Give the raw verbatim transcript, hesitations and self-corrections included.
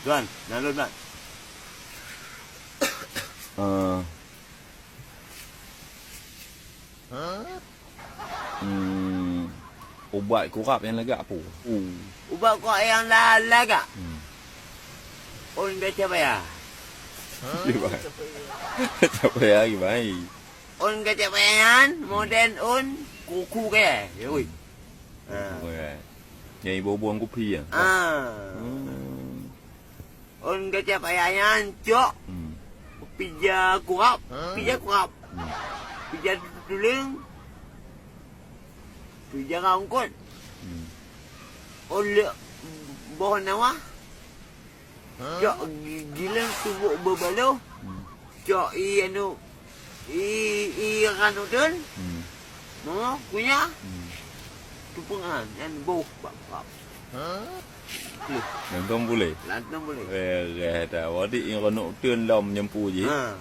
Tuan, na lôn, Mat. Eh. Hmm, ubat kurap nyang lagak peue? Ubat kurap nyang la-, lagak? Hmm. Ôn gata paya. Kiban? Gata paya kiban? Ôn gata paya nyan, modern ôn kuku ke. Ya, ui. Hmm. Ha. Kuku ke. Nyang iboh-boh kupi ya? Ah. Hmm. Ôn gata paya nyan cok. Hmm. Pija kurap, pija kurap. Hmm. Pija tuleueng, pija raungkot. Hmm. Ôn lheueh boh nawah. Cok gi-, gileung subuk beubaloh. Hmm. Cok ie anu, ie, ie ran uteuen. Hmm. Mo, kunyah. Hmm. Tupeungan, nyan boh bak, bak. Lantong puléh. Lantong puléh. Beres dah. Wadik nyang keuneuk uteuen lom nyampu jih. Ha.